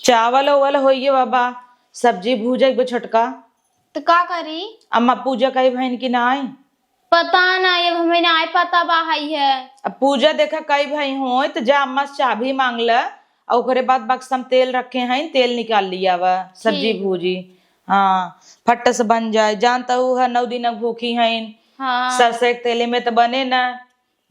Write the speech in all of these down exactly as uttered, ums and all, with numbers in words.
चावल ओवल होइए बाबा, सब्जी भूजे के बा छोटका। तो का करी? अम्मा पूजा कई भइन कि नाई? पता ना, अब हमें नाई पता बा हई है। अब पूजा देखा कई भई होई, तो जा अम्मा से चाभी मांग ल, और ओकरे बाद बक्सा में तेल रखे हैं, तेल निकाल लिया बा, सब्जी ठीक। भूजी। हाँ, फट से बन जाए। जानता हूँ है, नौ दिन भूखी हैं। हाँ। सरसों के तेले में तो बने ना,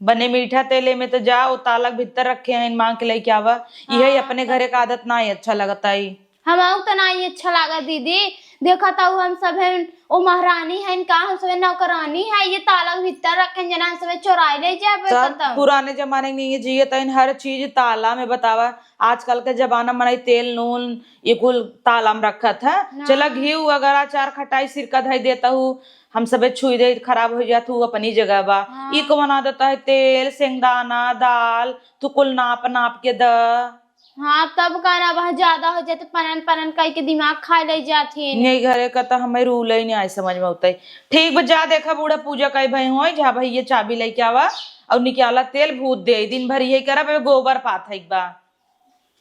बने मीठा तेले में तो जा, वो ताला के भीतर रखे हैं, मांग के लेके आवा। इहे हाँ। अपने घरे का आदत ना ही अच्छा लगता है। हम आऊ तो ना ही अच्छा लागा दीदी, देखा था हम सभे ओ महारानी है का, हम सभे नौकरानी है, ये ताला के भीतर रखे हैं, जना हम सभे चोराई ले जाबे सब खत्म। पुराने जमाने में ये जिए तइन हर चीज ताला में बतावा, आजकल के जमाना में नहीं, तेल नून ये कुल ताला में रखत है। ना। चला घी अगर अचार खटाई सिरका धई देता हूँ, हम सबे छुई दे, खराब हो जात हूँ, अपनी जगह बा। हाँ। ई कौन आदत है, तेल, सेंगदाना, दाल, तू कुल नाप नाप के द। हाँ, तब का ना, वह ज्यादा हो जाए तो पनन पनन कई के दिमाग खा ले जात ही। नहीं, घरे का तो हमें रूल ही नहीं आए समझ में होता है। ठीक बा, जा देखा बूढ़ा पूजा कई भई होई, जा भई ये चाबी लेके आवा और निकाला तेल भूत दे, दिन भर यही करब, गोबर पात है एक बा।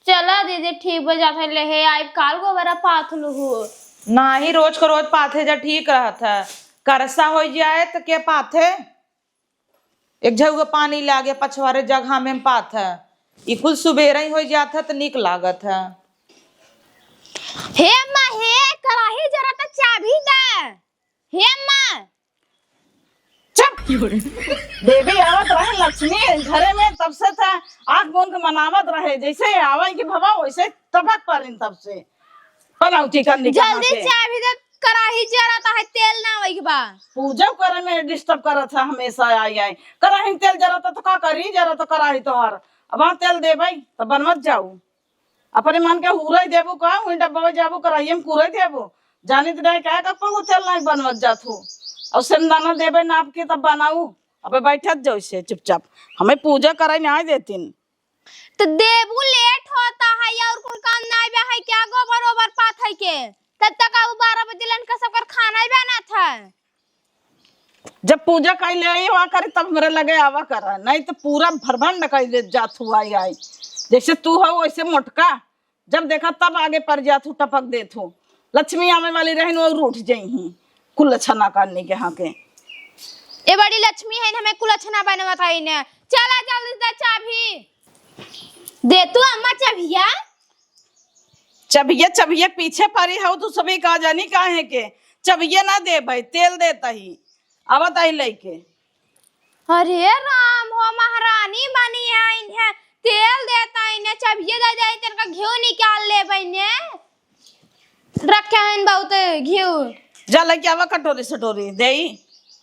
चला दीदी, ठीक बा, जात है, ले हे आइब, काल गोबरा पाथ लुहु। नाही, रोज के रोज पाथे जा ठीक रहत है। करसा होइ जाए त के पाथे? एक झउआ पानी लागे पछवारे जगह में पाथे। ई कुल सुबेरे ही होइ जात है त नीक लागत है। हे अम्मा, हे कराही जरा त चाभी दे। हे अम्मा। चुप। देवी आवत रहे लक्ष्मी घरे में, तब से था आँख मूंद के मनावत रहे, जैसे आवे कि भवा वैसे टपक पड़िन तब से। पनौती करनी कहाँ जल्दी से? चाबी दे, कराही जरत है, तेल ना आवे के बा। पूजा करे में डिस्टर्ब करत है हमेशा आई आई। कराही में तेल जरत है तो का करी, जरत तो कराही तोहर। अब वहाँ तेल देबै तो बनवत जाऊ। अपने मन के हुरई देबू का, वही डब्बा में जाबू, कराइए में कुरई देबू। जानित रहे का, का पगु तेल नहीं बनवत जात हो। और सेंदाना देबे नाप के तब बनाऊ। अबे बैठत जाऊ से चुपचाप। हमें पूजा कराई नहीं देतीन। तो देबू लेट होता है और कुल काम नहीं बा है क्या, गोबर ओबर पात है के? तब तक अब बारह बजे लन का सबकर खाना ही बनत है। जब पूजा कइ ले आई हुआ करे तब हमरे लगे आवा करा, नहीं तो पूरा भरभंड कइ ले जात हुआ आई आई। जैसे तू हो वैसे मोटका, जब देखा तब आगे पड़ जात हूँ, टपक देत हूँ। लक्ष्मी आवे वाली रहिन और उठ जइहीं कुलछना करने के यहाँ के। ए बड़ी लक्ष्मी है, हमें कुलछना बनवत है ने। चला जल्दी दे चाभी। दे तू अम्मा चभिया। चभिया, चभिया पीछे परी हौ, तू सभी का जानी काहे के। चभिया ना देबै, तेल देता ही, आवत आई लइके। अरे राम हो, महारानी बनी है, इन्हें तेल देता, इन्हें चभिया दे दे, तेरे का घिउ निकाल लेबै ने। रखे हैं बहुत घिउ। जा लइके आवा कटोरी सटोरी, देई।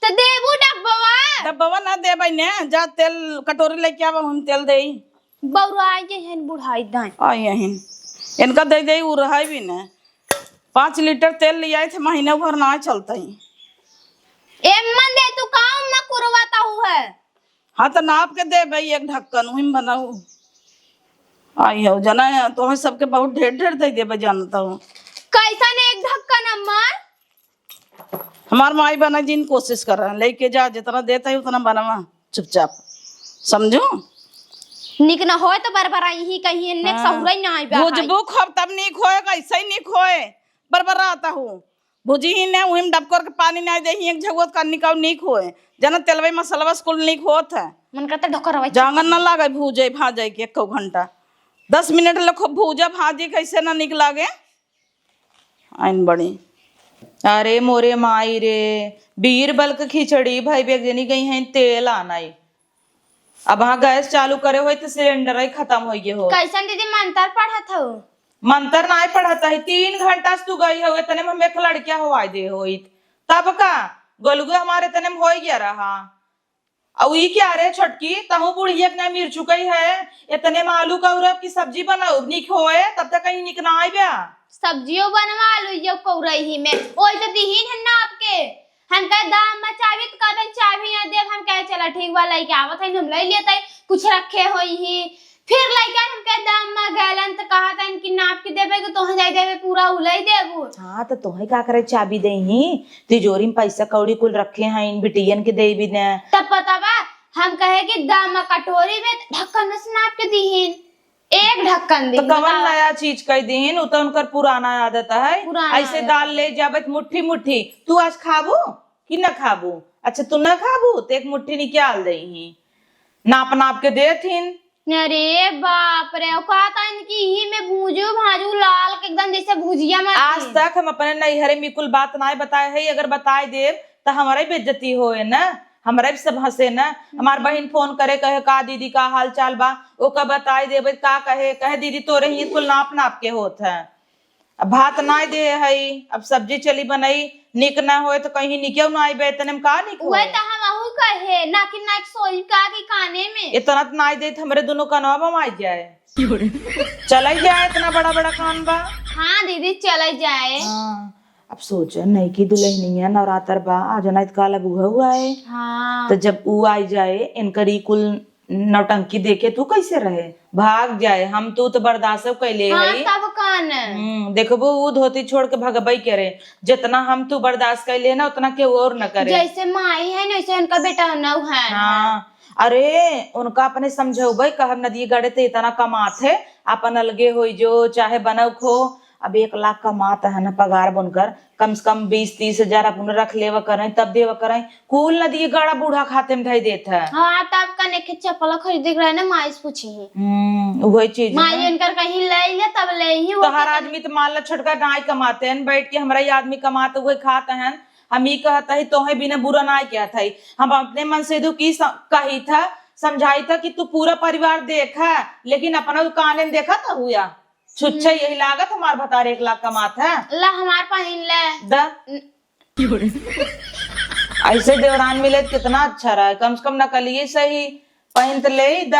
तो देबू डब्बवा। डब्बवा ना देबै ने, जा तेल कटोरी लइके आवा, हम तेल देई। बौरा आई गई हन बुढ़ाई दाई। आई हन। इनका दे दे, उ रहाई भी न। पाँच लीटर तेल ले आए थे, महीना भर ना चलता ही। ए मन दे तू काम में कुरवाता हूँ है। हाँ, तो नाप के दे भाई एक ढक्कन, वही में बनाऊ। आई हो, जना है, तोहर सबके बहुत ढेर ढेर दे देबे, जानता हूँ। कैसन एक ढक्कन अम्मा? हमार माई बना जिन कोशिश कर रहा, लेके जा, जितना देता है उतना बनवा, चुपचाप, समझू? निक न होए तो बरबराई ही कहीं, इन्ने हाँ। सहुरई ना आइबा है। भुजबू खूब तब निक होए, कैसे ही निक होए, बरबराता हूँ। भुजी ही ने, उही में डबकोर के पानी ना दे ही, एक झगुआ का निकाऊ निक होए, जना तेलवे मसलवा से कुल निक होत है। मन करता ढोकर रवाई जांगन ना लागे भूजे भाजे के एको घंटा, दस मिनट ले खूब भूजा भाजी, कैसे ना निक लागे। आइन बड़ी। अरे मोरे माई रे, बीरबल के खिचड़ी भाई बेगजनी गई हैं तेल आनाई। अब हाँ गैस चालू करे होई तो सिलेंडर ही खत्म हो गए हो। कैसन दीदी मंतर पढ़त हो? मंतर ना पढ़त है, तीन घंटा से तू गई हो, इतने में हम एक लड़किया हो आए दे होई। तब का गोलुए हमारे इतने में हो गया रहा। अउ ई क्या रे छोटकी, तहूँ बुढ़िया के ना मिर चुकई है, इतने में आलू कौरब की सब्जी बनाउब, निक होए, तब तक कहीं निक ना आइब्या। सब्जियो बनवा आलू यो कौरई ही में, ओई तो दिहीन है ना आपके। हम कहे दाम में चाबी तो कहते चाबी ना देब, हम कहे चला ठीक बा, लइके आवत है, हम लइ लेते, कुछ रखे होई ही। फिर लइका हमके दाम में गैलन त कहत हन कि नाप के देबे कि तोहे जाई देबे पूरा उलई देबू। हाँ, त तोहे का करे चाबी देही? तिजोरी में पैसा कौड़ी कुल रखे हैं, इन बिटियन के देबी ने। तब पता बा, हम कहे कि दाम में कटोरी में त ढक्कन में से नाप के दीहिन। एक ढक्कन तो दिन कवन बतावा। नया चीज कह दीन, उ तो उनकर पुराना आदत है। पुराना ऐसे आदत दाल है। ले जाबे त मुट्ठी मुट्ठी, "तू आज खाबू कि ना खाबू? अच्छा, तू ना खाबू तो एक मुट्ठी निकाल देही।" नाप नाप के देथिन। अरे बाप रे, औकात आइन कि इही में भूजू भाजू लाल के एकदम जैसे भुजिया में आज थी। तक हम अपने नैहरे में कुल बात नाय बताए है, अगर बताए देब त हमारा ही बेइज्जती होए ना, हमारा भी सब हंसे ना। हमार हम्म। बहिन फोन करे, कहे, "का दीदी, का हाल चाल बा?" ओका बताए देबे, का कहे, कहे, "दीदी, तोरे ही कुल नाप नाप के होत है।" अब भात नाय दे हई, अब सब्जी चली बनई, निक ना होए तो कहीं निकेउ ना आइबे, इतने में का निक उहे होए? तो हम अहू कहे, ना कि ना कि सोई का के काने में। इतना तो नाय देत, हमरे दोनों कनवा बमाई जाए। चलाई जाए, इतना बड़ा बड़ा कान बा। हाँ दीदी, चलाई जाए। हाँ, अब सोच, नई की दुल्हनिया नवरात्र बा, आज ना काल अब उहे हुआ है। हाँ। तो जब ऊ आई जाए, इनकर ई कुल नौटंकी देखे तू कैसे रहे? भाग जाए, हम तू तो बर्दाश्त कैले हाँ, हई। तब का न? हम्म, देखबो ऊ धोती छोड़ के भगबई करे। जितना हम तू बर्दाश्त कैले ना, उतना केहू और न करे। जैसे माई है ना, वैसे उनका बेटा नौ है। हाँ, अरे उनका अपने समझौबे कहब, नदी गड़े ते इतना कमात है, अपन अलगे होई जो, चाहे बनौक हो। अब एक लाख कमात है ना पगार बनकर, कम से कम बीस तीस हजार अपन रख लेवा करें, तब देवा करें। कुल नदी गड़ा बूढ़ा खाते में धई देत है। हाँ, तब कने के चप्पल खरीदे के रहे ना, माई से पूछी है। हम्म, वही चीज माई है। इनकर कहीं ले ले, तब ले ही वो तोहार कितना आदमी तो मान ला छोटका नाय कमाते हैं, बैठ के हमरा ही आदमी कमाते हुए खाते हैं। हम ई कहत हई, तोहे बिना बुरा नाय कहत हई। हम अपने मन से दू की स-, कही था, समझाई था कि तू पूरा परिवार देखा, लेकिन अपना काने में देखा था हुआ। छुच्छे हम्म। यही लागत हमार भतार एक लाख कमात है। ला हमार पहिन ले। द। न- ऐसे देवरान मिले त कितना अच्छा रहा, कम से कम नकलिए सही पहिन त ले ही द।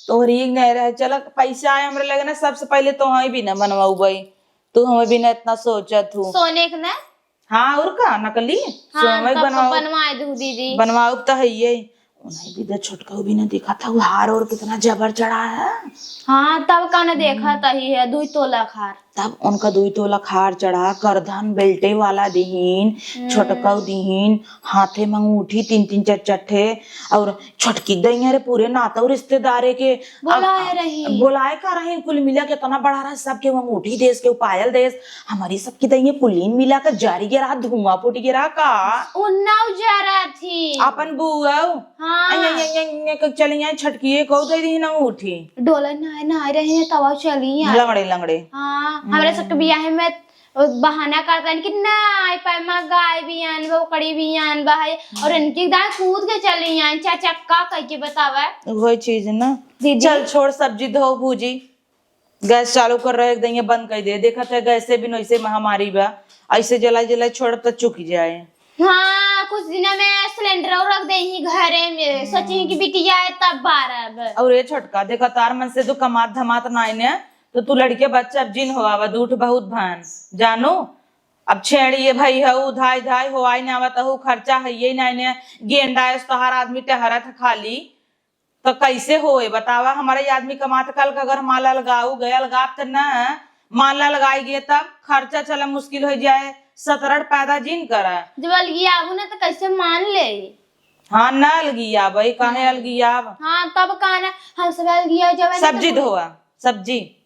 तोहरी नहीं रहे, चल पैसा आए हमरे लगे ना, सबसे पहले तो हमें भी ना बनवाऊ भाई, तू हमें भी ना इतना सोचत हूँ। सोने के ना? हाँ, और का, नकली हाँ, सोना ही तब बनवाओ। बनवाए दू दीदी। बनवाओ तो है ये। उन्हें भी दे छोटका भी ना देखा था, वो हार और कितना जबर चढ़ा है। हाँ, तब का ना देखा हम्म। तही है, दुई तोला खार। तब उनका दुई तोला खार चढ़ा, करधन बेल्टे वाला दिहीन, हम्म। छोटका दिहीन, हाथे में अंगूठी तीन तीन चार चार ठे, और छोटकी दइया रे पूरे नाता रिश्तेदारे के बोलाए अब, रही। बोलाए का रही, कुल मिला के इतना बड़ा रहा, सबके वो अंगूठी देस, के पायल देस, हमारी सबकी दइया कुलीन मिला के जारी गे रहा, धुआं फूट गे रहा का। उन्ना उजारा थी। अपन बुआ। हाँ। अइया, अइया, अइया, अइया, के चली आई छटकी, एक और दे दी ना अंगूठी। डोले ना, ना रही है, तवा चली आई। लंगड़े, लंगड़े। हाँ, हमारे हम्म। सबके बियाहे में बहाना करता है कि ना आई पाए, माँ गाय भी आन बा, ओकड़ी भी आन बा है, और इनकी दाई कूद के चली आई, चाचा का कह के बतावे। वही चीज ना। दीदी। चल छोड़, सब्जी धो भूजी, गैस चालू कर रहे, एकदम ये बंद कर दे। देखत है गैसे बिन वैसे महामारी बा, ऐसे जलाई जलाई छोड़ब त चुक जाए। हाँ, कुछ दिना में सिलेंडर और रख दे ही घरे में, हम्म। सोची कि बिटिया है तब बारब। और ये छोटका देखा तार मन से तू कमात धमात नाई ने, तो तू लड़के बच्चा अब जिन होआवा, दूठ बहुत भान जानू। अब छेड़ी ये भाई हऊ, धाय धाय हो आई ना आवत हऊ, खर्चा है ये ना ने, गेंडा है तोहार आदमी टहरत है खाली, तो कैसे होए बतावा? हमारे आदमी कमात कल का अगर माला लगाऊ गया लगाब त ना, माला लगाई गए तब खर्चा चला मुश्किल हो जाए, सतरड़ पैदा जिन करा। जब अलगी आबू ना तो कैसे मान ले? हाँ, ना अलगी आब, काहे हम्म। अलगी आब? हाँ, तब का ना, हम सब अलगी आ जावे ना सब्जी तो धोआ, सब्जी।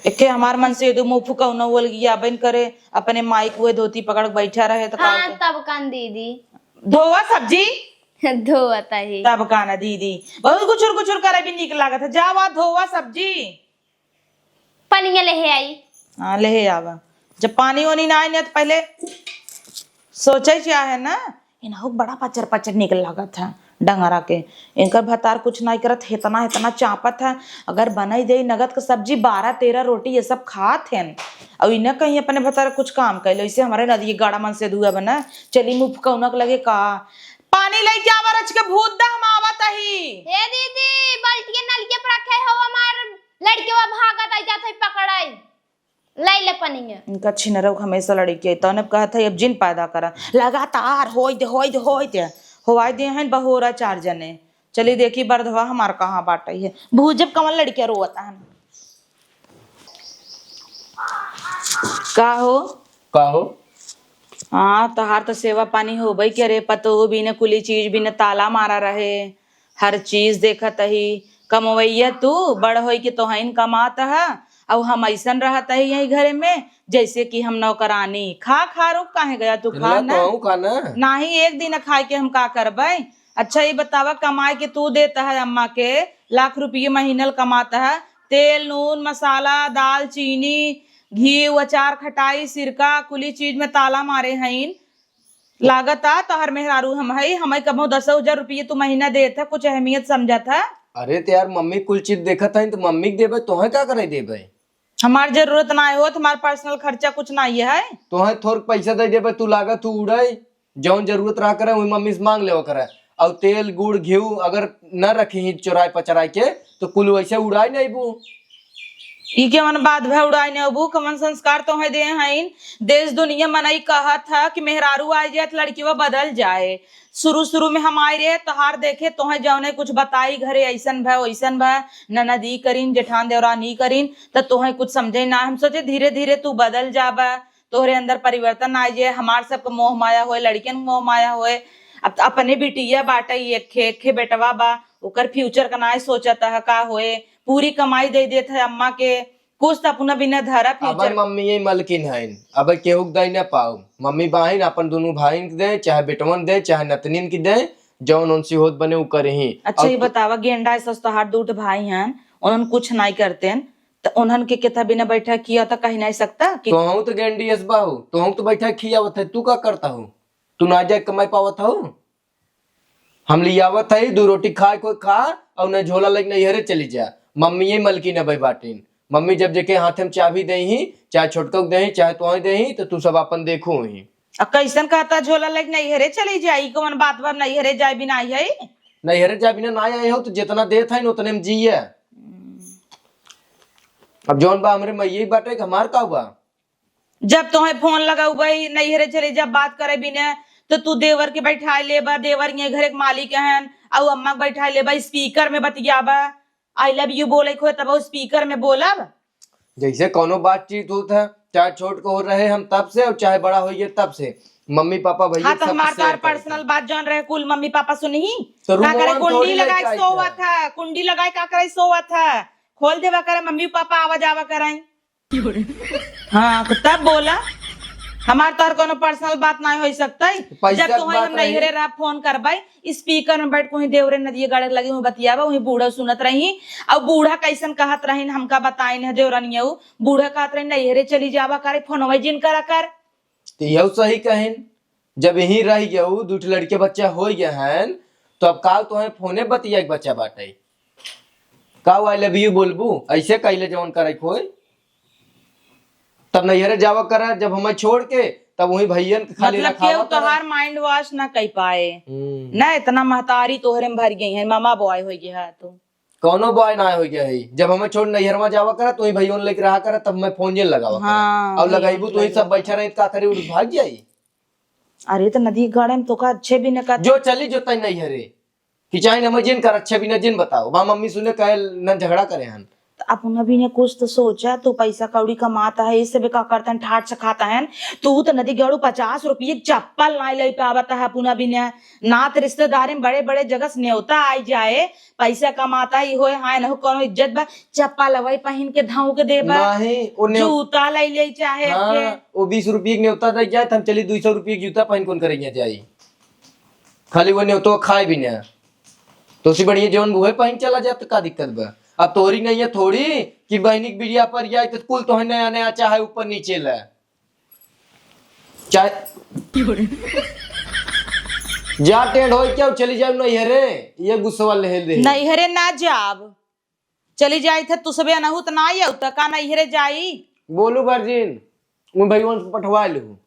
एके हमार मन से दू मुंह फुकौना वो अलगी आबे न करे, अपने माई के उहे धोती पकड़ के बैठा रहे तो का हाँ, होता? तब कान दीदी। धोआ सब्जी। धोआ ताही। तब कान दीदी। बहुत गुचुर गुचुर करे भी नीक लागत है। जावा धोआ सब्जी। पनिया लेहे आई। हाँ, लेहे आवा। जब पानी ओनी ना आई ना तो पहले सोचे क्या है ना, इनहु बड़ा पचर पचर निकल लागत है डंगरा के। इनकर भतार कुछ नाई करत, हेतना हेतना चापत है। अगर बनाई दे नगद के सब्जी, बारह तेरह रोटी ये सब खात हैं। और इन्हें कहीं अपने भतार कुछ काम कैलो, इसे हमारे नदी गाड़ा मन से धुआ बना। चली मुंह फुकौना के लगे का। पानी लेके आवा, रच के भूत दा, हम आवत ही। हे दीदी, बाल्टिया नलके पर रखे हो, हमार लड़के भागत आई जात है पकड़ाई। लाई ले पनिया। इनका छिनरऊ हमेशा लड़की है, तौने कहत है, अब जिन पैदा करा। लगातार होई दे, होई दे, होई दे। होवाई दे हैं बहोरा चार जने। चली देखी बर्धवा हमार कहाँ बाटे है। भूजब कमल लड़किया रोवत हन। का हो? का हो? हाँ, तोहार तो सेवा पानी होबे के रे, पतो बिना कुली चीज बिना ताला मारा रहे। हर चीज देखत ही, कमवैया तू, बड़ होई के तोहइन कमात ह, अउ हम अइसन रहत ही यही घरे में, जैसे कि हम नौकरानी। खा, खा, रुक, काहे गया तू? खा ना। तोहू खा ना। नाही, एक दिन खाए के हम का करबै? अच्छा, ई बतावा, कमाए के तू देत ह अम्मा के, लाख रुपये महीनल कमात ह, तेल, नून, मसाला, दाल, चीनी, घी, अचार, खटाई, सिरका, कुली चीज में ताला मारे हइन। लागत आ तोहर मेहरारू हम हई, हमें कबो दसो हजार रुपये तू महीना देत ह, कुछ अहमियत समझत ह? अरे त यार, मम्मी कुल चीज देखत हइन त मम्मी के देबे, तोहे का करे देबे? हमार जरूरत ना होत, हमार पर्सनल खर्चा कुछ ना है। तोहे थोर पैसा दे देबे, तू लागत तू उड़ाई, जौन जरूरत रहा करे वही मम्मी से मांग लेवा करे। अउ तेल गुड़ घिउ अगर न रखी ही चोराई पचराई के, तो कुल वैसे उड़ाई नहीं बू। ई केवन बात भे उड़ाई नहीं बू? कवन संस्कार तोहे दे हईन? देश दुनिया मनई कहत ह कि मेहरारू आ जाए त लड़किवा बदल जाए। शुरू शुरू में हम आए रहे तोहार देखे, तोहे जौने कुछ बताई घरे ऐसन भे वैसन भे, ननद ई करीन, जेठान देवरान ई करीन, त तोहे कुछ समझे ना। हम सोचे धीरे धीरे तू बदल जाबे, तोहरे अंदर परिवर्तन आ जाए, हमार सबके मोह माया होए, लड़कियन के मोह माया होए। अब त अपने बिटिया बाटे, ई एक्खे, एक्खे बेटवा बा, ओकर फ्यूचर का नाय सोचत ह का होए, पूरी कमाई दे देत है अम्मा के, कुछ त अपना बिना धरा अब फ्यूचर। मम्मी ये मलकिन हईन, अब केहू के दे ना पाओ। मम्मी बाहिन अपन दुनू भाईन के दे, चाहे बेटवन दे, चाहे नतनिन के दे, जौन उनसे होत बने उ करही। अच्छा, अब ये तो बतावा, गेंडा ऐसा तोहार दू ठो भाई हन, उन्हन कुछ नाई करतेन, त उन्हन के केथा बिना बैठा किया त कही नाई सकता कि तोहू तो गेंडी एस बाहू, तोहू तो बैठा खियावत है, तू का करता हो? तू ना जाए कमाई पावत हो? हम लियावत है, दू रोटी खाए कोई खा, और न झोला लेके नैहरे चली जा। मम्मी ये मलकिन अबै बाटिन। मम्मी जब जेके हाथे में चाबी दे ही, चाहे छोटका के दे ही, चाहे तोहे दे ही, तो तू सब अपन देखो ही। आ कैसन कहता झोला लेके नैहरे चली जाई? कौन बात बा नैहरे जाए बिना आई है? नैहरे जाए बिना ना आए हो तो जितना देत है उतने में जिए। अब जौन बा हमरे में यही बाटे कि हमार का बा? जब तोहे फोन लगउबई, नैहरे चली जब बात करे बिने, तो तू देवर के बैठाए लेबा, देवर ये घरे के मालिक हन, अउ अम्मा के बैठाए लेबा, स्पीकर में बतियाबा। I love you बोले के होए तब स्पीकर में बोलब। जैसे कौनो बातचीत होत है, चाहे छोट को हो रहे हम तब से और चाहे बड़ा होइए तब से, मम्मी पापा भैया हाँ, तो सबसे हमार तोहार share करत है। पर्सनल बात जौन रहे कुल मम्मी पापा सुनही। तो का रूमवा करे में कुंडी थोड़ी लगाए लेके आई सोवत है। है, कुंडी लगाए का करे सोवत है, खोल देवा करे मम्मी पापा आवा जावा करे। हाँ, तो तब बोला, हमार तोहर कोनो पर्सनल बात ना हो सकता है। पैसा जब के तोहे बात हम रही। नैहरे रहा फोन करबाई, स्पीकर में बैठ के वहीं देवरे नदिये गाड़े लगे, वहीं बतियाबा, वहीं बूढ़ा सुनत रही। अब बूढ़ा कैसन कहत रहीन, हमका बताइन है देवरनिया, उ बूढ़ा कहत रहीन, "नैहरे चली जाबा करे, फोनवा जिन करा कर।" तो यहू सही कहिन, जब यहीं रह गयू, दू ठे लड़के बच्चा हो गए हैं, तो अब काल तोहे फोने बतिया के बच्चा बाटे। का I love you बोलबू? ऐसे कैले जवन करे खोए, तब नैहरे जावा करे, जब हमें छोड़ के, तब वहीं भैयन के खाली मतलब रखावा केहू करे। तोहार माइंड वॉश ना कई पाए। हम्म। ना इतना महतारी तोहरे में भर गई है, मामा बॉय हो गया है तू। कौनो बॉय ना हो गया है, जब हमें छोड़ नैहरवा जावा करे, तो वहीं भैयन लेके रहा करे, तब मैं फोन जिन लगावा करे। हाँ, और भैयन लगाइबू तो वहीं सब लगावा। बैठा रही, का करे, उठ भाग जाई। अरे तो नदी गाड़े में तो का अच्छे भी न कर। जो चली जो तई नैहरे, कि चाहे न मैं जिन कर अच्छे भी न जिन बताओ, वहाँ मम्मी सुने कहे न झगड़ा करे हन। त अपना भी ने कुछ तो सोचा, तू पैसा कौड़ी कमाता है, इससे भी का करता है, ठाट से खाता है। तू तो नदी गाड़ू पचास रुपये के चप्पल नाई ले पावता है अपना भी ने। नात रिश्तेदारी में बड़े बड़े जगह से न्योता आई जाए, पैसा कमाता ही होए, हाँ, न हो कोनो इज्जत बा, चप्पल वही पहिन के धाऊ के देबा, नहीं, वो न्यो- जूता ले ले चाहे हाँ, के। वो बीस रुपये के न्योता दे जाए, तो हम चली दो सौ रुपये के जूता पहन कौन करेंगे जाई। खाली वो न्योतो खाए भी ना। तो उसी बढ़िया जौन बुहे पहन चला जात, का दिक्कत बा? अब तोहरी नहीं है थोड़ी कि बहनी के बिटिया पर जाए तो कुल तोहे नया नया चाहे ऊपर नीचे ला। चाहे जा टेढ़ होई क्या चली जाए नैहरे, ये गुस्सा वाले हेल दे। नैहरे ना जाब, चली जाई थे तू सबे अनहू त ना आऊ त का नैहरे जाई? बोलू बर्जिन, उन भैया से पठवा लू।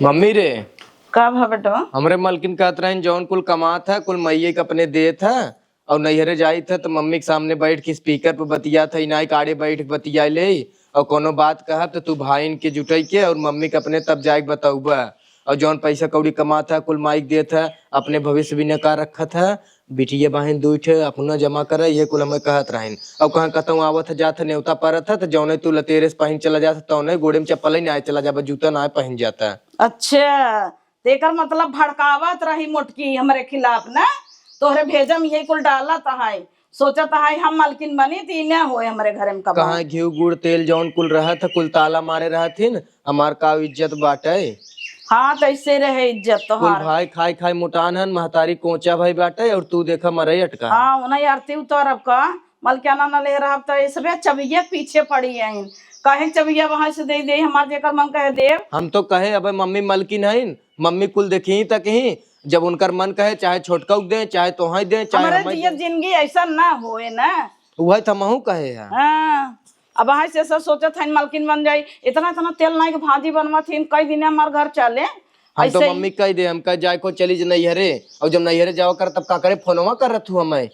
मम्मी रे, का भा बेटवा? हमरे मलकिन कहत रहिन, "जौन कुल कमात है, कुल मइये के अपने देत है, और नैहरे जाइत है, तो मम्मी के सामने बैठ के स्पीकर पे बतियात है, इनाई काड़े बैठ के बतिया ले, और कोनो बात कहब, तो तू भाईन के जुटाई के और मम्मी के अपने तब जाए के बतौबा, और जौन पैसा कौड़ी कमात है, कुल माई के देत है, अपने भविष्य भी न का रखत है, बिटिया बहिन दुई ठे अपना जमा करे, ये कुल हमें कहत रहिन। और कहाँ कतहूँ आवत है, जात है, नेवता परत है, तो जौने तू लतेरे से पहिन चला जात है, तौने गोड़े में चप्पल ही ना चला जाबा, जूता ना पहिन जाता है।" अच्छा, तेकर मतलब भड़कावत रही मोटकी हमरे खिलाफ ना, तोहरे भेजा में यही कुल डालत है, सोचत है हम मलकिन बनी त ई ना होए हमरे घरे में कबो। कहाँ घिउ गुड़ तेल जौन कुल रहत है, कुल ताला मारे रहथिन, हमार का इज्जत बाटे? हाँ, त ऐसे रहे इज्जत कुल तोहार। भाई खाई खाई मोटान हन, महतारी कोचा भाई बाटे, और तू देखा मरई अटका। हाँ, उन्हें आरती उतारब का, मलकियाना न ले रहब त ये सबे चबिया के पीछे पड़ी हैं। कहे चबिया वहां से दे दे, हमार जेकर मन कहे देव। हम तो कहे, अबे मम्मी मलकिन हईन, मम्मी कुल देखी तक ही, जब उनकर मन कहे, चाहे छोटका के दे, चाहे तोहाई दे, चाहे हमारे हमाई जियत दे। जिंदगी ऐसा ना होए ना। वही तो हमहू कहे हैं। हाँ, अब वहां से सब सोचत हैं मलकिन बन जाई, इतना इतना तेल नाई के भाजी बनवत हैं, कई दिन हमार घर चले। हम तो ऐसे ही मम्मी कह दे, हम कह जाए को चली जे नैहरे, और जब नैहरे जावा कर तब का करे, फोनवा करत हूँ हमें।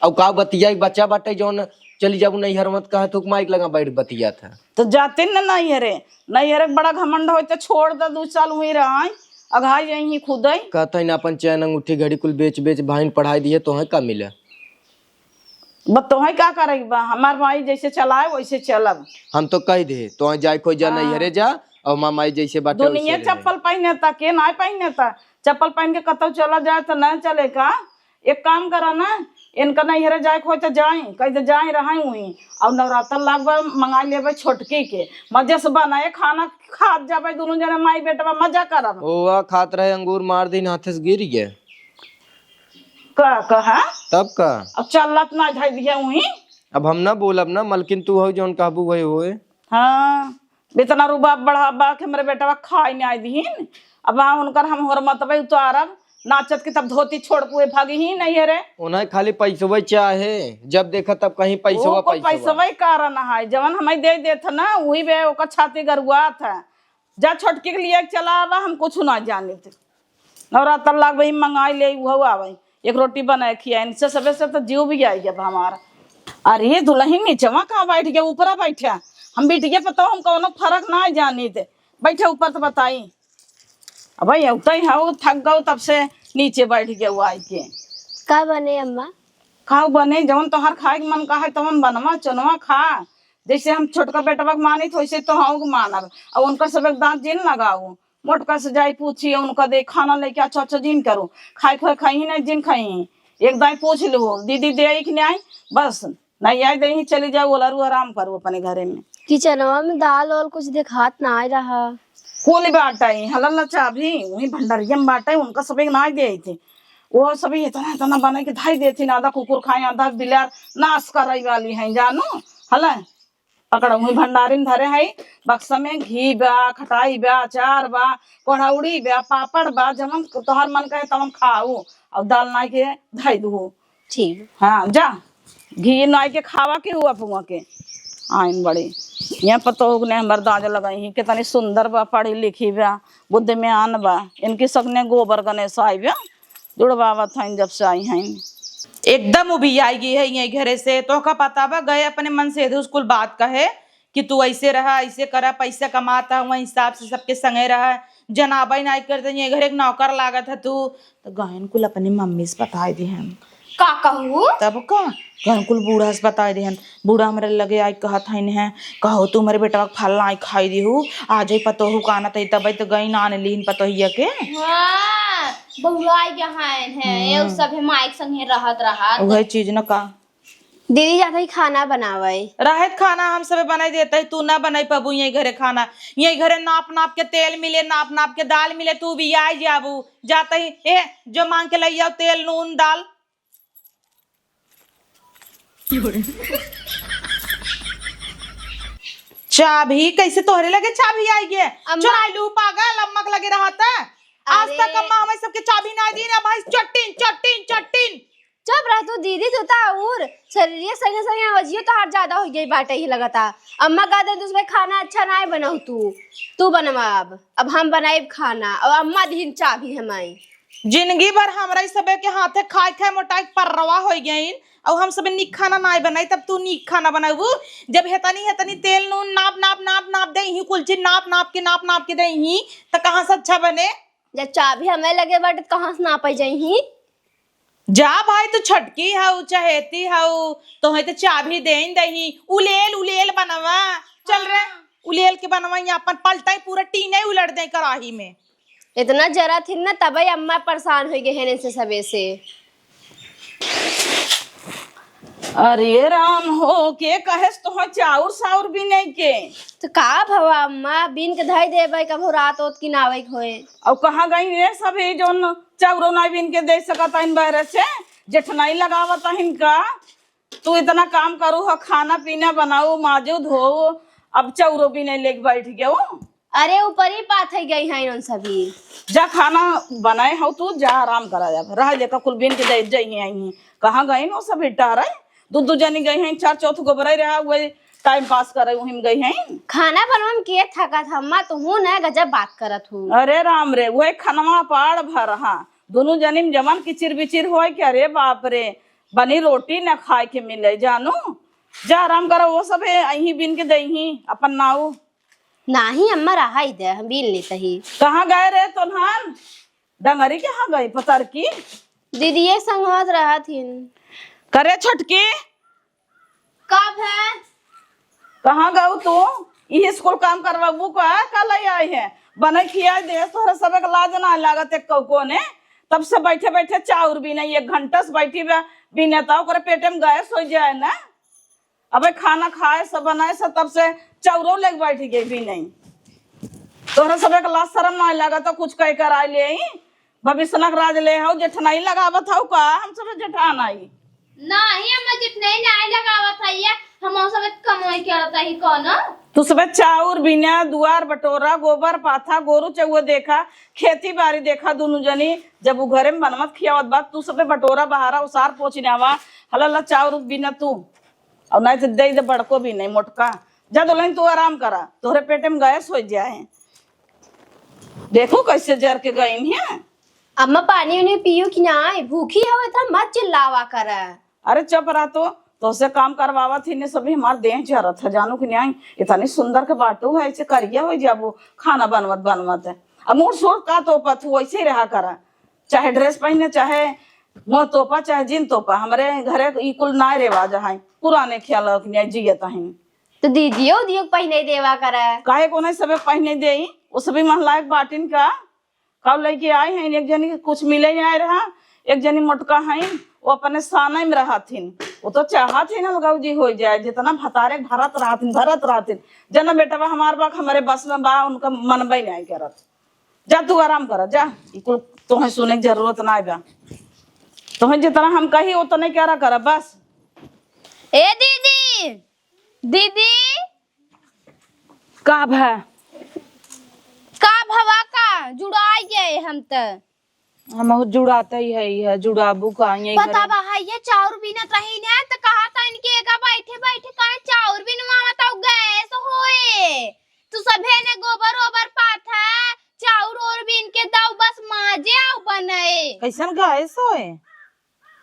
और का बतिया, एक बच्चा बाटे जौन चली जाबू नैहर मत कहा, थूक माइक लगा बैठ बतिया था। तो जाते न नैहरे, नैहरे के बड़ा घमंड होई तो छोड़ दे, दू साल वहीं रहाई, अघाई यहीं खुदई। कहता है ना अपन चैन अंगूठी घड़ी कुल बेच बेच भाईन पढ़ाई दिए, तोहे का मिला? बस तोहे का करे के बा, हमार माई जैसे चलाए वैसे चलब। हम तो कह दे, तोहे जाए कोई जा हाँ। नैहरे जा, और हमार माई जैसे बाटे दुनिया वैसे रहे। चप्पल पहने ता, के ना पहने ता, चप्पल पहन के कतौ चला जाए तो ना चले का? एक काम करा ना, इनका नैहरे जाए के होई तो जाए, कह दे जाए रहे वहीं, और नवरात्र लाग बा मंगा लेबे छोटकी के, मजे से बनाए खाना खात जाबे दोनों जने माई बेटवा मजा करब। ओवा खात रहे अंगूर मार दिन हाथे से गिर गए। का कहा? तब का? अब चलत ना धई दिया वहीं। अब हम ना बोलब ना, मलकिन तू हो जौन कहबू वही होए। हाँ, इतना रुबाब बढ़ाबा कि हमरे बेटवा खाए नहीं आई दीन। अब वहाँ उनकर हम होरमतबे उतारब, नाचत के तब धोती छोड़ के भागी ही नहीं है रे। उन्हें खाली पैसवे चाहे, जब देखा तब कहीं पैसवा, ओको पैसवा। पैसवे कारण है, जवन हमें दे देत ना, वही बे ओकर छाती गरुआत है। जा छोटकी के लिए चला आवा, हम कुछ ना जानित। नवरात्र लाग भाई मंगाई ले, उहो आवे, एक रोटी बनाए खिया, इनसे सबे से तो जीव भी आई जब हमारा। अरे दुल्हन नीचवा कहाँ बैठ गया, ऊपरा बैठा। हम बिटिया पतोह हम कौनो फर्क ना जानित। बैठे ऊपर तो बताई। अब भाई उतई है, वो थक गओ तब से नीचे बैठ गया वो आई के। का बने अम्मा? खाओ बने, जवन तोहार खाए के मन का है तवन बनवा चुनवा खा। जैसे हम छोटका बेटवा के मानित वैसे तोहू के मानब। और उनका सब एक दांत जिन लगाओ। मोटका से जाई पूछी, उनका दे खाना लेके अच्छा अच्छा जिन करो। खाए खोए खाई ही नहीं जिन खाई। एक दाई पूछ लो, दीदी दे आई कि नहीं आई? बस, नहीं आई दे ही चली जाओ, ओलरू आराम करो अपने घरे में। किचनवा में दाल वाल कुछ देखात ना आ रहा। कुल बाटे, हलल ना चाभी, वही भंडारिया में बाटे, उनका सब एक ना दे थे। वो सब इतना इतना बना के धाई देती ना, आधा कुकुर खाए, आधा बिलार नाश करे वाली हैं, जानो? हला? पकड़, वही भंडारी में धरे है, बक्सा में घी बा, खटाई बा, अचार बा, कोढ़ौड़ी बा, पापड़ बा, जवन तोहर मन कहे तवन खाऊ, और दाल नाई के धाई दू। ठीक। हाँ, जा, घी नाई के खावा के हुआ पुआ के। आइन बड़ी, यहाँ पतोह ने हमर दाज लगाई ही, कितनी सुंदर बा, पढ़ी लिखी बा, बुद्धिमान बा, इनकी सगने गोबर गणेश आई बा, जुड़वावत हईन जब से आई हईन। एकदम उबियाई गई है ये घरे से। तोहका पता बा, गए अपने मन से यदि उसकुल बात कहे कि तू ऐसे रहा, ऐसे करा, पैसा कमाता हुआ हिसाब से सबके संगे रहा, जनाबा ही नाई करते, ये घर एक नौकर लागत है तू। तो गहन कुल अपनी मम्मी से बताई दिहन। का कहू? तब का? गहन कुल बूढ़ा से बताई दिहन। बूढ़ा हमरे लगे आई कहत हईन है, "कहो तू हमरे बेटवा के फल नाई खाई दिहू, आज ही पतोहू काना तई तबई तो गई नान लीन पतोहिया के।" हाँ, बउराई गहन है, ये हम्म। सब है माइक संगे रहत रहत। वही चीज न का। दीदी जात ही खाना बनावे। रहत खाना हम सबे बनाई देते, तू ना बनाई पाबू यही घरे खाना। यही घरे नाप नाप के तेल मिले, नाप नाप के दाल मिले, तू भी आई जाबू। जाते ही, ए, जो मांग के लई आओ तेल, नून, दाल। चाभी कैसे तोहरे लगे चाभी आई गे? अम्मा। चुराई लू पागल, अम्मा के लगे रहत। आज अरे। तक अम्मा हमें सबके चाभी ना दी ना भाई, चट्टिन, चट्टिन, चट्टिन। चुप रह तू दीदी, तू तो और शरीरिया संगे संगे आवाजियो तोहार ज्यादा हो गई बाटे ही लगता। अम्मा कहते तू उसमें खाना अच्छा ना बनाऊ तू, तू बनवा अब, अब हम बनाएब खाना और अम्मा दीन चाबी हमाई। जिंदगी भर हमरा ही सबे के हाथे खाए खाए मोटाई के पर्रवा हो गई और हम सबे नीक खाना ना बनाई, तब तू नीक खाना बनाबू। जब हेतनी हेतनी तेल नून नाप नाप नाप नाप दे ही, कुल चीज नाप नाप के नाप नाप के दे ही, तो कहाँ से अच्छा बने? जब चाबी हमें लगे बाटे तो कहाँ से नापे जाई ही? जा भाई, तू छटकी हऊ, चहेती हऊ, तोहे तो चाबी देन दही। उलेल, उलेल बनवा। चल रे, हाँ। उलेल के बनवा, यहाँ अपन पलटाई पूरा टीने उलट दे कराही में। इतना जरा थी ना, तबे अम्मा परेशान हो गए हैं इनसे सबे से। अरे राम हो, के कहेस तोह चाउर साउर बीने के? तो का भवा अम्मा, बीन के धई देबै, कभो रात ओत किनावै के होए। अउ कहाँ गई रे सभी जौन चाउरो नाई बीन के दे सकत हइन बहरे से? जेठनाई लगावत हइन का? तू इतना काम करू ह, खाना पीना बनाऊ, माजू धोऊ, अब चाउरो बीने लेके बैठ गयो। अरे ऊपरी पाथई गई हैं उन सभी। जा खाना बनाए हो तू, जा आराम करा जा। रह लेका कुल बीन के दे जइहीं आई। कहाँ गई नो सभी टहरे? दू दू जनी गई हैं, चार चौथ गोबरे रहा, वही टाइम पास करे, वहीं में गई हैं। खाना बनवा में के थकत ह, अम्मा तुहू न गजब बात करत हूँ। अरे राम रे, वही खनवा पाड़ भर हा, दोनों जनी में जवन किचिर बिचिर होए के, अरे बाप रे, बनी रोटी न खाए के मिले जानू। जा आराम करा, वो सब है, अहीं बीन के दइहीं अपन नाऊ। नाही अम्मा, रहा ही दे, हम बीन लेते ही। कहाँ गए रे तोन्हान? डंगरी कहाँ गई पतर की? दीदी ये संगत रहत हिन। करे छोटकी, कब है? कहाँ गऊ तू? इहे स्कूल काम करवाबू का? का लई आई है? बने खियाई दे, तोहरा सबे के लाज ना लागत एक कौको ने। तब से बैठे बैठे चाउर बीने, एक घंटा से बैठी बा बीने, त ओकरे पेटे में गैस हो जाए ना। अबे खाना खाए सब बनाए सब, तब से चाउरो लेके बैठ गई बीने। तोहरा सबे के लाज शरम ना लागत, कुछ कह कर आए ले आई। भविष्य नक राज ले हौ, जेठनाई लगावत हौ का? हम सब जेठान आई। नाही, हम जेठनाई नाही लगावत है ये, हम सब कमाई करत ही कौन? तू सब चाउर बीना, दुआर बटोरा, गोबर पाथा, गोरू चौआ देखा, खेती बाड़ी देखा, दोनों जनी जब उ घरे में बनवत खियावत बा, तू सब बटोरा बहारा, उसार पोछ नावा, हला ला चाउर बीना तू, और नहीं तो दे दे बड़को बीने मोटका। जा दुल्हन तू आराम करा, तोहरे पेटे में गैस हो जाए। देखो कैसे जर के गईन है। अम्मा, पानी उनी पियो कि नाई? भूखी हवे त मत चिल्लावा कर। अरे चुप रह तो, तोसे काम करवावत ही ने सभी हमार देह जरत है, जानू कि नाई? इतनी सुंदर के बाटू है, ऐसे करिया हो जाबू खाना बनवत बनवत है। अब मोर सोर का तोपत हूँ, वैसे ही रहा करा, चाहे ड्रेस पहने, चाहे मुँह तोपा, चाहे जीन तोपा। हमरे घरे ई कुल नाय रिवाज है, पुराने ख्याल कि नाई जियत है। तो दीदियो उदियो के पहिने देवा करा। काहे को नहीं सबे पहिने देई? वो सभी महला के बाटिन का, कब लेके आई हैं, एक जनी के कुछ मिले नहीं आए रहा, एक जनी मोटका हैं, वो अपने साने में रहथिन। वो तो चाहत है ना, लगाऊ जी हो जाए, जितना भतारे भरत रहथिन, भरत रहथिन। जना बेटवा हमार बा, हमारे बस में बा, उनका मनबे नहीं करत। जा तू आराम कर, जा, ई कुल तोहे सुने के जरूरत ना बा। तोहे जितना हम कही, उतने करा कर, बस। ए दीदी, दीदी। का भा? का भवा का? जुड़ाई गए हम त। हम बहुत जुड़ाते ही है, है जुड़ाबू का, यही पता करे। बा है, ये चाउर बीनत रही ने, त कहा था इनके एका बैठे बैठे कहे चाउर बिनवावत हौ, गैस होए। तू सभे ने गोबर ओबर पाथा, चाउर ओर बीन के दाऊ बस माजे आउ बनाए। कैसन गैस होए?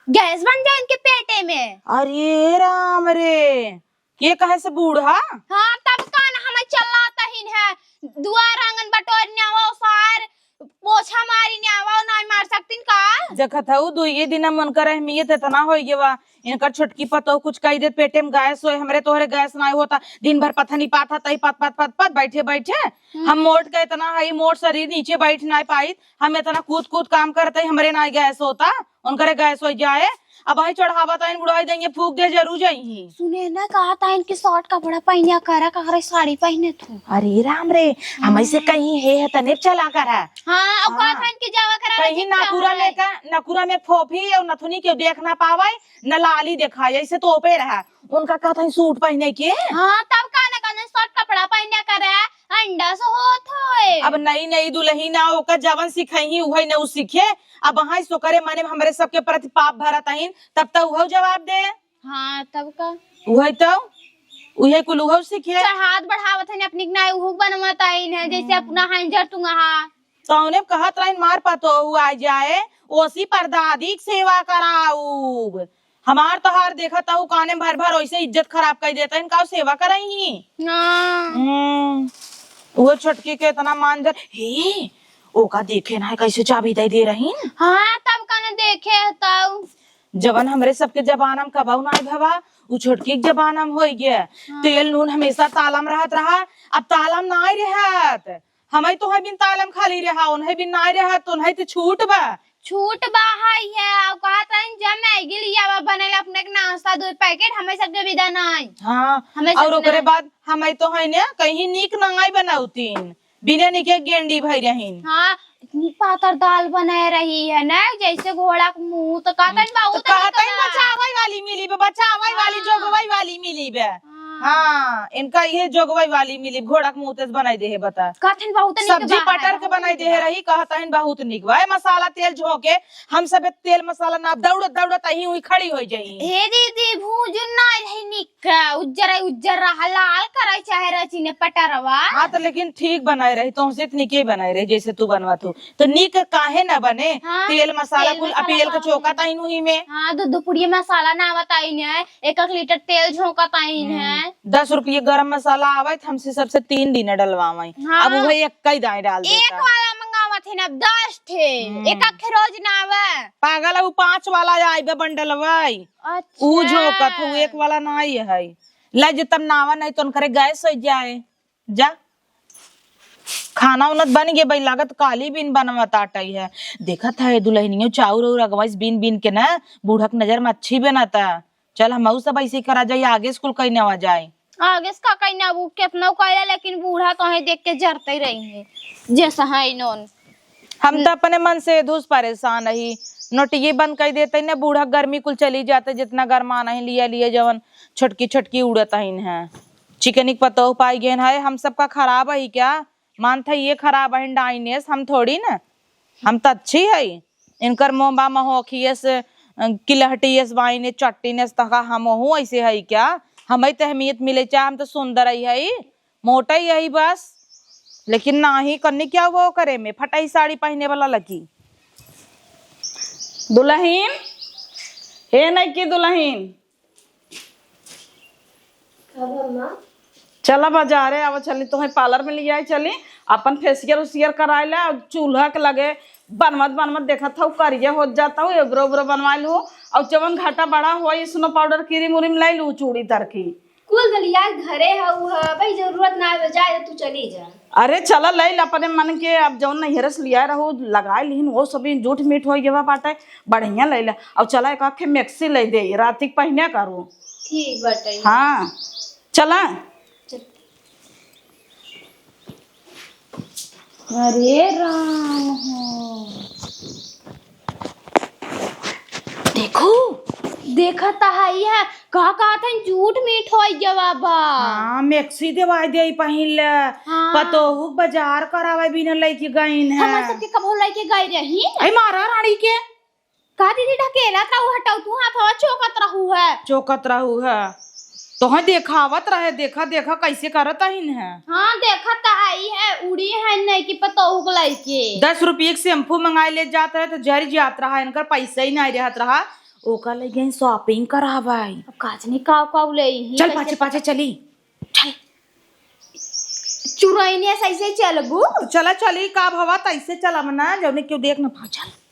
गैस बन जाए इनके पेटे में। अरे राम रे, के कहे से बूढ़ा? हाँ, तब का ना हमें चलाता ही है, दुआर आंगन बटोर न्यावा, सार पोछा मारी न्यावा, नाई मार सकतीन का? देखत हऊ, दुइये दिन मन कर अहमियत इतना होई गवा। इनकर छोटकी पतोह कुछ कही देत, पेटे में गैस होए, हमरे तोहरे गैस नाई होता। दिन भर पथनी पाथा तई पत, पत, पत, पत, बैठे, बैठे। हम्म। हम मोट के इतना हई, मोट शरीर नीचे बैठ नाई पाइत। हम इतना कूद, कूद काम करते ही हमरे नाई गैस होता, उनकरे गैस हो जाए। अब वही चढ़ावा ताइन बुढ़ाई देंगे, फूक दे जरूर जाइही। सुने ना, कहा ताइन कि शॉर्ट कपड़ा पहनिया करा, का करे साड़ी पहने तू। अरे राम रे, हम ऐसे कहीं है, है तने चला करा। हाँ, अब कहा हाँ। ताइन कि जावा करा कहीं जितना नाकुरा में है। का, नाकुरा में फोफी और नथुनी के देख ना पावे, न लाली देखाए, ऐसे तोपे रहा। उनका कहत हई सूट पहने के। हाँ, तब का ना कहने शॉर्ट कपड़ा पहने करे, अंडा से होत होए। अब नई नई दुल्हन ना, ओकर जवन सिखई ही, उहे न उ सीखे। अब वहाँ सोकरे मने में हमरे सबके प्रति पाप भरत हईन, तब त उहो जवाब दे। हाँ, तब का? उहे तो, उहे कुल उहो सीखे। चाहे हाथ बढ़ावत हईन, अपनी के नाई उहुक बनवत हईन है, जैसे हम्म। अपना हंजर तुंगहा। तौने कहत रहिन, मार पतोहू आ जाए, ओसी परदादी के सेवा कराउब। हमार तोहार देखत हऊ, काने भर भर ओइसे इज्जत खराब कर देता, इनका सेवा करई ही। हाँ। हम्म, वो छोटकी के इतना मान जा, हे, ओका देखे ना है, कैसे चाबी दे दे रहीन। हाँ, तब काने देखे हतऊ। जवन हमरे सबके जमाना में कबऊ ना भवा, उ छोटकी के जमाना में होई गया। हाँ। तेल नून हमेशा तालम रहत रहा, अब तालम ना रहत। हमई तोहई बिन तालम खाली रहा, उन्हई बिन नाई रहा, तो उन्हई ते छूट बा। छूट बा है, है, और कहत हन, "जब मैगी लियावा बनेला अपने के नाश्ता, दो पैकेट, हमें सबके विदा नाई।" हाँ, हमें और सबके ओकरे नाई। बाद हमें तो है ना, कहीं नीक नाई बनाउतीन, बिना नीके गेंडी भई रहीन। हाँ, इतनी पातर दाल बनाए रही है ना, जैसे घोड़ा के मुंह, तो कहत हन, हम्म, "बहुत तो कहत हन, नीक बा।" बचावै वाली मिली बे, बचावै वाली, हाँ। जोगवै वाली मिली बे। हाँ। हाँ, इनका इहे जोगवै वाली मिली, घोड़ा के मुंह तेस बनाई दे है, बता। कहत हन बहुत नीक सब्जी बा, पटर के बहुत बनाई नीक दे है बा। रही, कहत हन बहुत नीक बा। ए, मसाला तेल झोंके, हम सब तेल मसाला ना, दौड़त दौड़त अहीं उहीं खड़ी होइ जाई। हे दीदी, भूजुन ना रही नीक का, उज्जर उज्जर रहा, लाल करे चाहे रची ने पटरवा। हाँ, तो लेकिन ठीक बनाए रही, तोहसे तो नीके बनाए रही, जैसे तू बनवा तू। तो नीक काहे ना बने? हाँ, तेल मसाला तेल कुल मसाला अपियल के डाल चोका दे। ताइन उही में। हाँ, दो दो पुड़िया मसाला ना बताइन है, एक एक लीटर तेल झोंका ताइन हम्म। है। दस रुपये गरम मसाला आवत, हमसे सबसे तीन दिन डलवावे। हाँ। अब वो एक कई दाई डाल एक देता। वाला मंगावत है ना, दस ठे, हम्म। एक आखे रोज ना आवे। पागल है, वो पाँच वाला आइबे बंडल भाई। अच्छा। ऊ झोंकत हूँ, एक वाला ना आई है। ले जे तब ना आवे, नहीं तो उनकरे गैस हो जाए। जा, खाना उनत बन गए भाई, लागत काली बीन बनवत आटई है। देखत है दुल्हनियो चाउर और अगवाइस बीन बीन के ना, बूढ़क नजर में अच्छी बनता। चल, हमहू सब ऐसे करा जाई, आगे स्कूल कहीं ना जाए। आगे से का कहीं ना, वो कितना कइला, लेकिन बूढ़ा तो है देख के जरते रही है, जैसा है इन्होंने। हम तो अपने मन से धुस परेशान रही, नोटिये बंद कर देते ने, बूढ़ा गर्मी कुल चली जाते, जितना गरमा नहीं लिया लिए जवन छोटकी छोटकी उड़त हइन है। चिकनिक पतोह पाई गेन है, हम सबका खराब है क्या? मानत है ये खराब है डाइनेस, हम थोड़ी ना, हम तो अच्छी है। इनकर मोह बा महोखियस, अ, किलहटियस, बाइने चट्टीनेस, तका हमहू ऐसे है क्या? हमें तो अहमियत मिले चाहे, हम तो सुंदर ही है, मोटा ही है बस। लेकिन नाही कन्नी क्या हुआ करे में फटाई साड़ी पहने वाला लगी। दुल्हन, हे नहीं की दुल्हन, कब अम्मा? चला बाजारे, आवा चली, तोहे पार्लर में लियाई चली, अपन फेसियल उसियल कराए ले, और चूल्हा के लगे बनवत बनवत देखत हूँ, करिया होत जात हूँ, एब्रो ओब्रो बनवाइल हूँ, और जवन घाटा बड़ा होई, स्नो पाउडर, क्रीम उरीम लाई लू, चूड़ी तरकी। कुल तो लिया घरे हऊ ह, भाई जरूरत ना है, जाए तो तू चली जा। अरे चला ले ले अपने मन के, अब जौन नैहरे से लिया रहू लगाए लिहिन, वो सब जूठ मीठ हो गवा बाटे, बढ़िया ले ले। और चला एक आखे मैक्सी ले दे, रात के पहने करू। ठीक बाटे। हाँ, चला। चल। अरे राम हो। देखू, देखा त हई है, का कहत हन, जूठ मीठ होई गवा बा। हाँ, मैक्सी देवाई दे पहिन ले। हाँ। पतोहू बाजार करावे बिना लइके गइन है। हमर सबके कबहू लइके गई रही? अरे मारा रानी के। का दीदी ढकेलत रहू, हटाऊ तू हाथवा चोकत रहू है। चोकत रहू है। तोहे देखावत रहे, देखा, देखा कैसे करत हइन है। हाँ, देखत आई है, उड़ी है नहीं कि पतोहू के लइके। दस रुपये के शैम्पू मंगाई ले जात रहे तो जरी जात रहा, इनकर पैसा ही नहीं रहत रहा। ओका ले गई शॉपिंग करावे। अब काजनी का का ले ही चल, कैसे पाछे, पाछे चली। चल। चुरैने से ऐसे चलबू? चला चली, का भवा तैसे चलब ना, जौने क्यों देख न पा। चल।